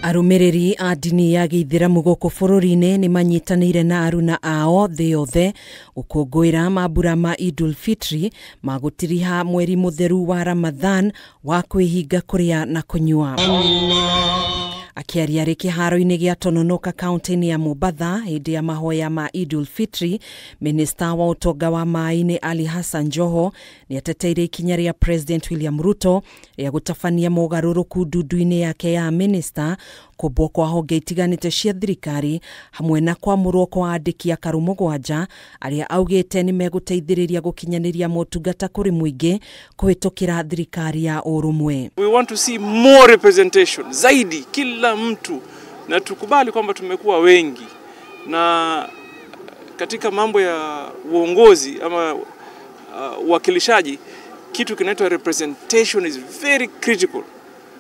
Arũmĩrĩri a ndini ya gĩithĩramu gũkũ bũrũri-inĩ nĩ manyitanĩire na aruna ao thĩ yothe gũkũngũĩra mambura ma Idul Fitri ma gũtiriha mweri mũtheru wa Ramadhan wa kwĩhinga kũrĩa na kũnyua. Akĩaria rĩ kĩharo-inĩ gĩa Tononoka kaunti-inĩ ya Mombatha hĩndĩ ya mahoya ma Idul Fitri, minista wa ũtonga wa maĩ-inĩ Ali Hassan Joho nĩateteire ikinya rĩa President William Ruto rĩa gũtabania mogarũrũku ndundu-inĩ yake ya minista, kũmbwo kwa honge itiganĩte cia thirikari hamwe na kwamũrwo kwa andĩki akaru mũgwanja arĩa augĩte nĩ megũteithĩrĩria gũkinyanĩria motungata kũrĩ mũingĩ kũhĩtũkĩra thirikari ya ũrũmwe. We want to see more representation zaidi, kila mtu, na tukubali kwamba tumekuwa wengi, na katika mambo ya uongozi ama uwakilishaji, kitu kinaitwa representation is very critical.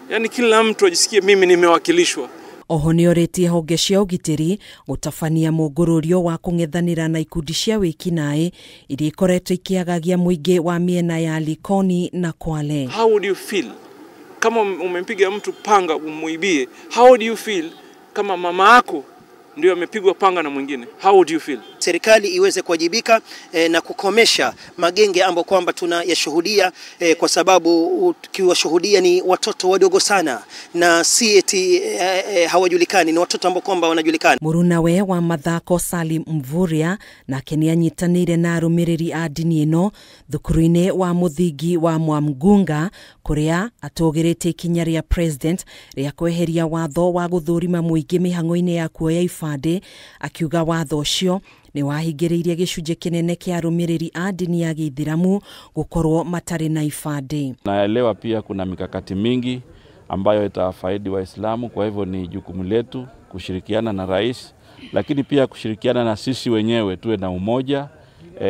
Yani kila mtu ajisikie mimi nimewakilishwa. Oho nĩorĩtie honge cia ũgitĩri gũtabania mũngũrũrio wa kũng'ethanĩra na ikundi cia wĩkinaĩ iria ikoretwo ikĩagagia mũingĩ wa mĩena ya Likoni na Kwale. How would you feel kama umempiga mtu panga umuibie? How would you feel kama mama yako ndio amepigwa panga na mwingine? How would you feel? Serikali iweze kuwajibika na kukomesha magenge ambayo kwamba tunayashuhudia, kwa sababu ukiwashuhudia ni watoto wadogo sana na si eti hawajulikani, ni watoto ambao kwamba wanajulikana. Murunawe wa mathako Salim Mvurya nake nĩanyitanĩire na arũmĩrĩri a ndini ĩno thukuru-inĩ wa mũthingi wa Mwamgunga kũrĩa atũgĩrĩtie ikinya rĩa President rĩa kweheria watho wa gũthũrima mũingĩ mĩhang'o-inĩ ya kuoya ibandĩ, akiuga watho ũcio nĩ wahingĩrĩirie gĩcunjĩ kĩnene kĩa arũmĩrĩri a ndini ya gĩithĩramu gũkorwo matarĩ na ibandĩ. Naelewa pia kuna mikakati mingi ambayo itafaidi Waislamu, kwa hivyo ni jukumu letu kushirikiana na rais, lakini pia kushirikiana na sisi wenyewe tuwe na umoja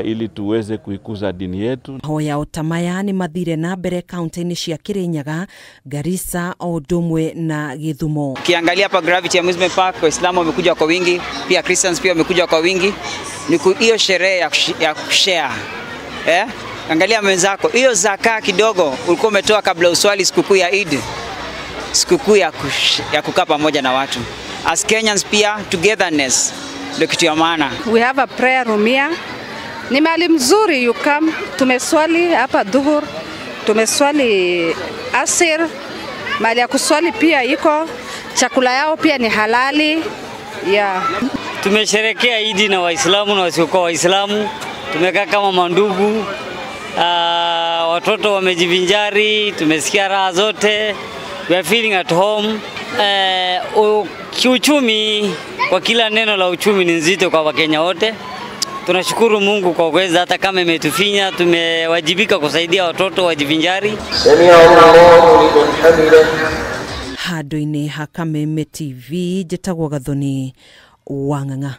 ili tuweze kuikuza dini yetu. Mahoya o ta maya nĩ mathire na mbere kaunti-inĩ cia Kirinyaga, Garissa o ũndũ ũmwe na Githumo. Ukiangalia hapa Gravity Amusement Park, Waislamu wamekuja kwa wingi, pia Christians pia wamekuja kwa wingi. Ni hiyo sherehe ya kushare. Angalia mwenzako, hiyo zaka kidogo ulikuwa umetoa kabla uswali sikukuu ya Eid, sikukuu ya kukaa pamoja na watu. As Kenyans pia togetherness ndio kitu ya maana. We have a prayer room here. Ni mahali mzuri, you come. Tumeswali hapa dhuhur, tumeswali asir, mahali ya kuswali pia iko, chakula yao pia ni halali. Yeah. Tumesherekea Idi na Waislamu na wasiokuwa Waislamu, tumekaa kama mandugu, watoto wamejivinjari, tumesikia raha zote, we are feeling at home. Kiuchumi, kwa kila neno la uchumi ni nzito kwa Wakenya wote. Tunashukuru Mungu kwa kuweza, hata kama imetufinya, tumewajibika kusaidia watoto wajivinjari. Handũ-inĩ ha Kameme TV, njĩtagwo Gathoni Wang'ang'a.